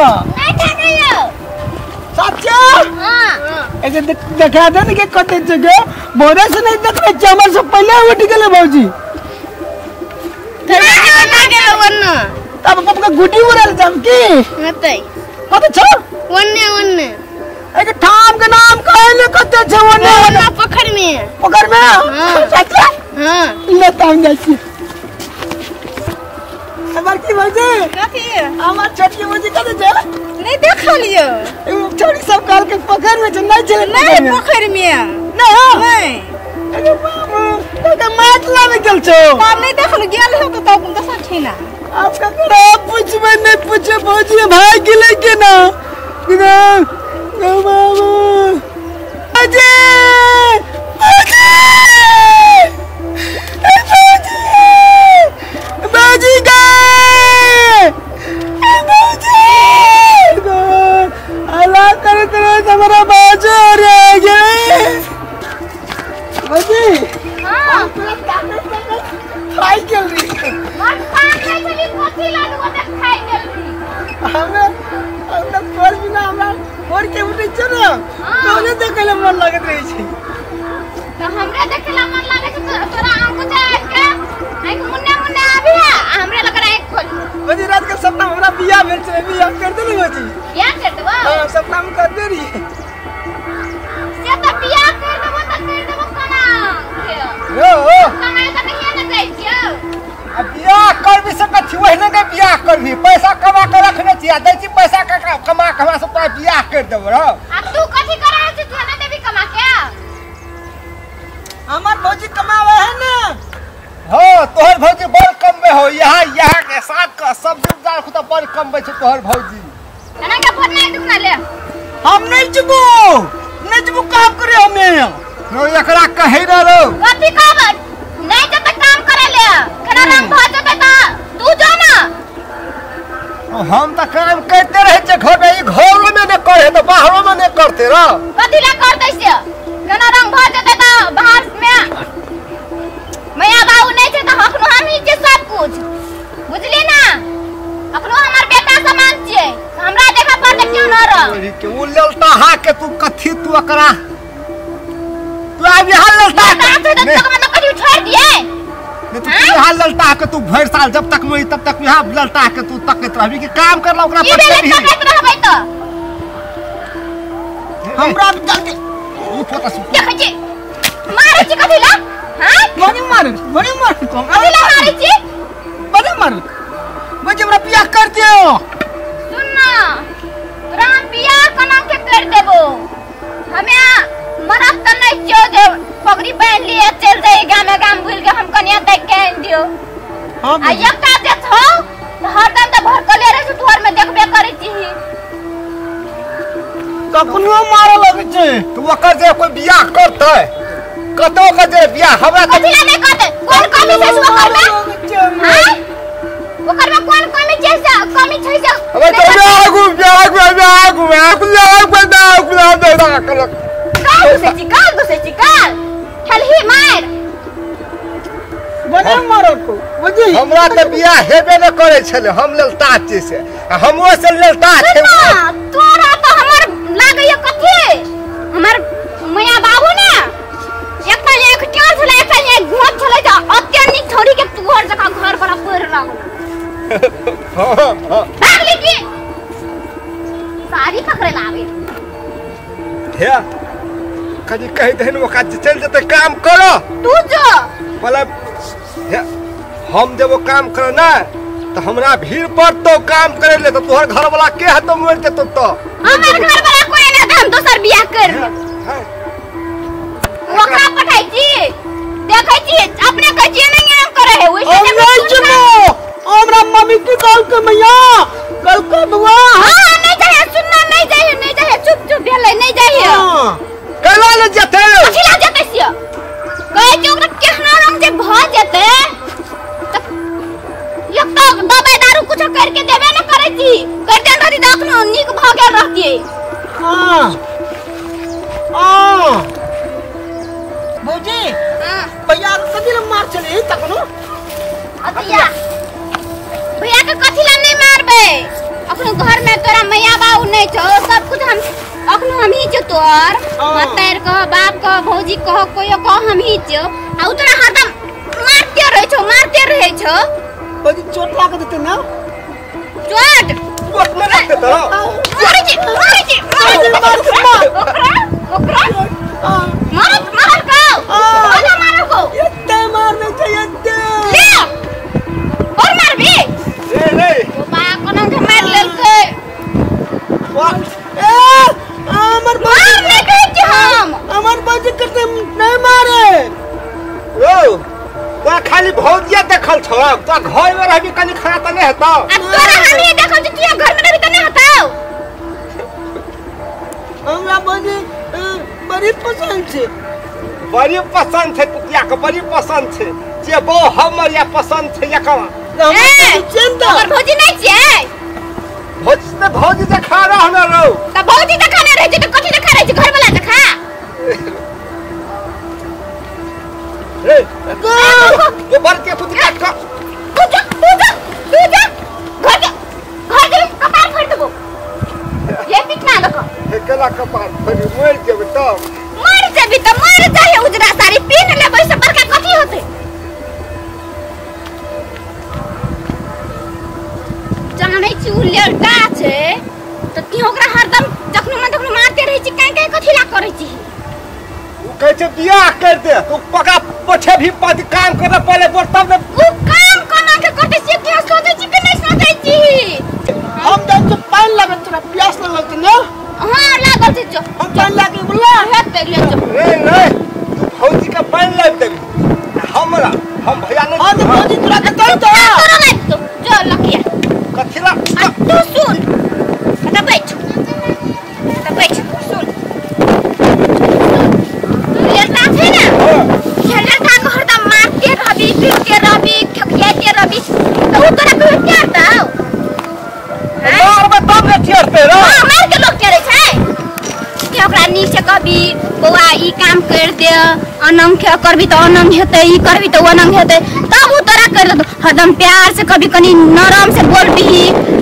नहीं ठकैयो। सच्चा? हां। ऐसे देखा दे ने के कते जगह बोरे से नहीं देखले हमर से पहले उठ गेले भौजी। ना गेलो वन्ना। तब पप्पा के गुड्डी उड़ल जम की? हतै। कते छौ? वन्ने वन्ने। एक ठाम के नाम कहले कते छौ वन्ने वन्ना पोखर में। पोखर में? हां। सच्चा? हां। ले ताम जाइ छी। हमर की भौजी? कथी? हमर छोटकी भौजी कते छै? नहीं देखलियो। छोड़ी सब काल के पोखर में छै नहीं छै? नहीं पोखर में। नहीं। नहीं। अरे बाबू तो माछ लावे गेल छौ। तब नहीं देखल गेल हो तो तब दोसर ठिना। आप ककरा पूछबे नहीं पूछे भौजी भाग गेलै के ना? ना बाबू। अजय भौजी भौजी भौजी गए भौजी अल्लाह करत रहे हमारा बाजू रे गए भौजी। हां खाई गेल री। मर खान नहीं छली कथी लाडू ओते खाई गेल री। हमे हमरा तोर बिना हमरा भोर के उठै छै ने तोने देखै ले मन लागत रहै छै। त हमरा देखै ले मन लागै छै तोरा आंखो छै के आंख मुन्ने मुन्ने आबी है हमरा लग रहा आंख खोल। भौजी रात के सपना हमरा बियाह भेल छै बियाह कर दे ने भौजी। बियाह कर देबो? हां सपना में कर दे रही। से त बियाह कर देबो त कर देबो कोना यो कमाई त नहीं ने जाइ छियो। आ बियाह करबी से कथी ओहने के बियाह करबी पैसा कमा के रखने छी आ दै छी पैसा कमा कमा से तोरा बियाह कर देबो रो। आ तू कथी करै छी तू ना देबी कमा के? हमर भौजी कमावे है ना। हां तोहर भौजी बड़ कमबे हो यहाँ यहाँ के साग का सब्जी उपजा खुद बड़ कमबे छै तोहर भौजी। एना के भोर नहीं दुखना ले। हम नहीं जबो नहीं जबो काम करे हमे। रो एकरा कहै ना रो। कथी कहब नहीं जब तक काम करे ले केना रंग भ जते त तू जो ना। हम त काम करते रहे छे घर में ई घर में न करे त बाहरो में न करते रो। कथी ला करते से केना रंग भ जते त बाहर में मैया बाबू नहीं छे त अखनो हम ही छे सब कुछ बुझली ना। अखनो हमर बेटा समान छे हमरा देखा पड़ते क्यों न रह। के उ ललता हा के तू कथी तू एकरा तू आब यहाँ ललता नहीं मतलब कथी छोड़ दिए नहीं तू यहाँ ललता के तू भर साल जब तक मरी तब तक यहाँ ललता के तू तकत रहबी के काम करला ओकरा पर तकत रहबै त हमरा चल के उ फोटा देखै छी मारै छी कथी ला? हां बड़ी मार बड़ी मार कथी ला मारै छी? बड़ी मार बजे हमरा बियाह कर दियो। सुन ना तोरा हम बियाह कोना के कर देबो। हमे मरद त नहीं छियो जे पगड़ी पहन लिए चल जाई गामे गाम भूल के हम कनिया देख के आन दियो। हां आ एकटा जे छौ त हरदम त भरकले रहे छै तोहर में देखबे करै छी। कखनो मारे लगै छै तू ओकर जे कोई बियाह करतै कतौ के जे बियाह हमरा कथी ला नहीं करतै? कोन कमी छै ओकर में? हां ओकर में कोन कमी छै से कमी छै से अबे तो आगू आगू आगू आगू आगू आगू आगू काल से चिकाल दूसरे चिकाल ठलही मार बने मारो को बुझी। हमरा त बियाह हेबे न करै छले हम ललता छी से हमरो से ललता छै तोरा त हमर लागैया कथी हमर मैया बाबू ने एकटा एक टेर छलै एकटा एक घोट छलै त अत्यधिक छोड़ी के तोहर जका घर पर पड़ लागल। हां भागली की साड़ी पकड़े लावे हे कहीं कहि दहन ओकरा चल जते काम करो तू जो बोला हम जब वो काम करो ना तो हमरा भीड़ पड़तो काम करे ले तो तोहर घर वाला के हतो मर जेतो तो हमर घर वाला कोई ना हम दोसर बियाह कर ओकरा पठाई छी देखै छी अपने कहै छी नहीं हम करे है ओइसे हम नहीं जबो हमरा मम्मी की कल के मैया कल के बुआ। हां नहीं जाए सुनना नहीं जाए नहीं जाए चुप चुप भेलै नहीं जाए कैला ले जेते कथी ला जेते सियो कहै छी ओकरा केहनो रंग जे भ जेते त एक त दवाई दारू कुछ करके देबे न करै छी करते रहती त अखनो नीक भ गेल रहती। हां हां भौजी हां भैया कथी ला मार चले तखनो? भैया भैया के कथी ला नहीं मारबे? अखनो घर में तोरा मैया बाबू नहीं छौ सब कुछ हम अखनो हम ही छौ तोर मतार कह बाप कह भौजी कह कोयो कह हम ही छौ आ उ तोरा हरदम मारते रहै छौ मारते रहै छौ। भौजी चोट लागत हेतै ना? चोट चोट न लागतै तोरा? मारै छी मारै छी ओकरा ओकरा मारत मारल कौ ओना मारल कौ एते मारने छै एते ले और मारबी रे रे ओ बा कोना के मार लेलकै। ए हमर मार नहीं कहै छी हम हमर भौजी करते नहीं मारे। ओ तो खाली भौजिया देखल छौ तो घर में रहबी कनी खाना त नहीं हेतौ। आ तोरा हम ही देखल छी तू घर में रहबी त नहीं हेतौ। हमरा भौजी बड़ी पसंद छै। बड़ी पसंद छै कुतिया के बड़ी पसंद छै जे बो हमर या पसंद छै या कमा हमर भौजी नहीं छियै। भौजी त भौजी त खा रहल रहो त भौजी त खाना रहै छै त कथि त खा रहै छै घर वाला त खा। रे वो बर के पुत काट क तू जा तू जा तू जा घर के घर के कपार फोड़ देबो ये पिटना लक एकला कपार फोड़ मर जेबे तब मर जेबी त मर जाए उजरा साड़ी पिन लेबै से बड़का कथि होतै। जानै छी उ लड़का छै त ती ओकरा हरदम जखनो मन तखनो मारते रहै छी काहे काहे कथि ला करै छी। उ कहै छै बियाह कर दे तो पका पोछे भी पद काम करे पड़े पर तब ने उ काम कोना के करते छी कि सोचै छी कि नहीं सोचै छी। हम जान के पानि लागत तोरा प्यास लागल त ना? हां लागल छै जो हम पानि लागे बोला हेतै ले जो। रे रे तू भौजी के पानि लाबि देबी हमरा हम भैया नहीं। हां त भौजी तोरा के तब त तोरा लाबि दो जो लकिया कथि ला तू सुन त बैठ त बैठ सुन तू लड़का छै ना ये लड़का के हरदम मारते रहबी पीटते रहबी ठकियाते रहबी त उ तोरा कहियो टेरतौ? मारबे तब ने टेरतै रे। हां मार के लोग टेरै छै के ओकरा नीक से कहबी बौआ ई काम कर दे अनंग के करबी त अनंग हेतै ई करबी त अनंग हेतै तब उ तोरा कर देतौ। हरदम प्यार से कभी कनी नरम से बोलबी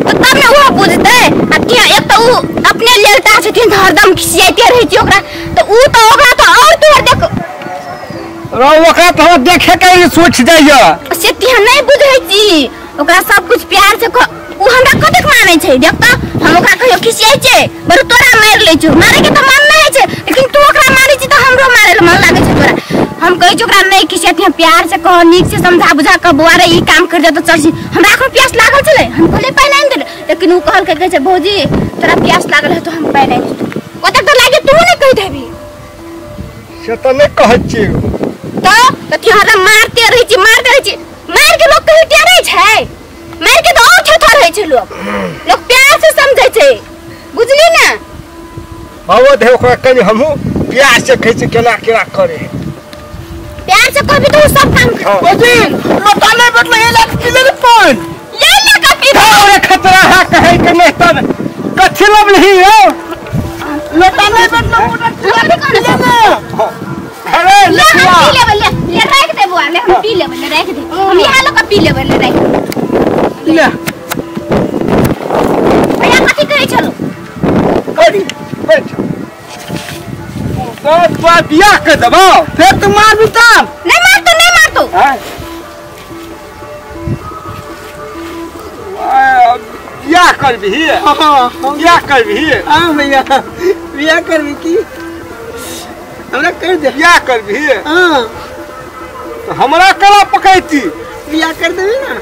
त तब ने उ बुझतै। आ के एक त उ अपने लेलता छथिन त हरदम खिसियाते रहै छी ओकरा त उ त ओकरा त और तोहर देख रो ओकरा त हम देखे के सोच जाइया से तिहा नहीं बुझै छी ओकरा सब कुछ प्यार से उ हमरा कतेक मानै छै देख त हम ओकरा कहियो खिसियाइ छै बरु तोरा मारि लै छौ मारे के त मन नहीं छै लेकिन तू ओकरा मारै छी त हमरो मारे ल मन लागै छै तोरा। हम कहै छी ओकरा नहीं खिसियाती हम प्यार से कह नीक से समझा बुझा के बौआ रे ई काम कर दे त चल छी। हमरा एखन प्यास लागल छलै हम कहलियै पानि आनि देले लेकिन उ कहलकै कहै छै भौजी तोरा प्यास लागल है तो हम पानि आनि देतौ। कतेक डर लागे तू नहीं कहि देबी से त नहीं कहै छी त त ती हरदम मारते रहै छी मारते रहै छी मार के लोग कहियो टेरै छै मार के त और थेथर रहै छै लोग लोग प्यार से समझै छै बुझली ना। हवो दे ओकरा कनि हमहु प्यार से कहै छी केना केना करे प्यार से कहबी त उ सब काम कर। भौजी लोटा नहीं बैठले ये लाख पी ले पानि ले ले का पी अरे खतरा है कहै के नहीं तब कथि लबलही हो लोटा नहीं बैठले मोटा पी ले ना। अरे ले हम पी लेबै ले ले राख दे बुआ ले हम पी लेबै ले राख दे हम यहाँ लोग पी लेबै ले राख ले। भैया कथि कहै छलो? करी बैठ तो तो बियाह कर देबो फेर तू मारबी तब नहीं मारतो नहीं मारतो हां बियाह करबी। हां बियाह करबी। हां भैया बियाह करबी की हमरा कर दे बियाह करबी। हां तो हमरा कला पकैती बियाह कर देबी ना।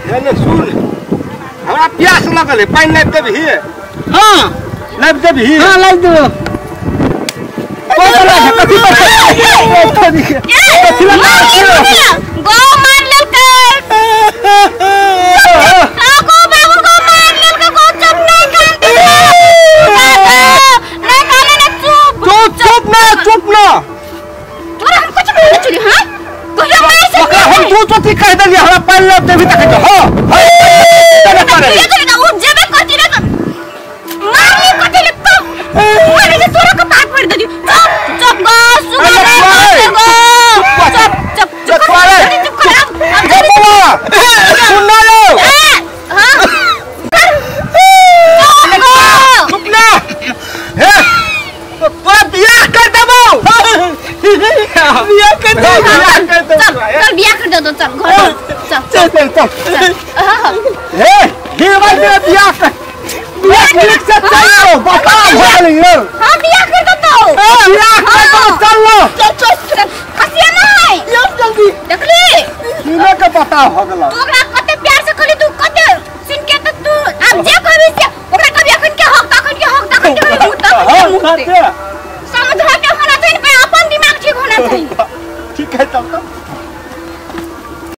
हे ने सुन हमरा प्यास लगल है पानि लाबि देबही? हां लाबि देबही? हां लाबि देबो। कथी पर कथी गो मार लेलकै गो बाबू गो मार लेलकै गो चुप नहीं कानते नहीं काने ना चुप चुप चुप ना चुप ना तोरा हम कुछ बोले चली। हां कहियो मार से ओकरा हम तू चोटी कह देलियै हमरा पानि लाबि देबही त कहै हां हां उ जेबे करती रे मारली कथि ले तो मारे से तोरा कपार फोड़ देली। चुप चुप गो सुगा रे गो चुप चुप चुप कर चुप कर। सुन ना। बियाह कर दे चल चल बियाह कर दे चल घर चल चल चल चल हे गिरवा दे बियाह कर बियाह ठीक से चल लो बता हो गेलै यार। हां बियाह कर दे तो बियाह कर दो चल लो चल चल चल खसिया नहीं यार जल्दी देखली सुने के पता हो गेलो तू ओकरा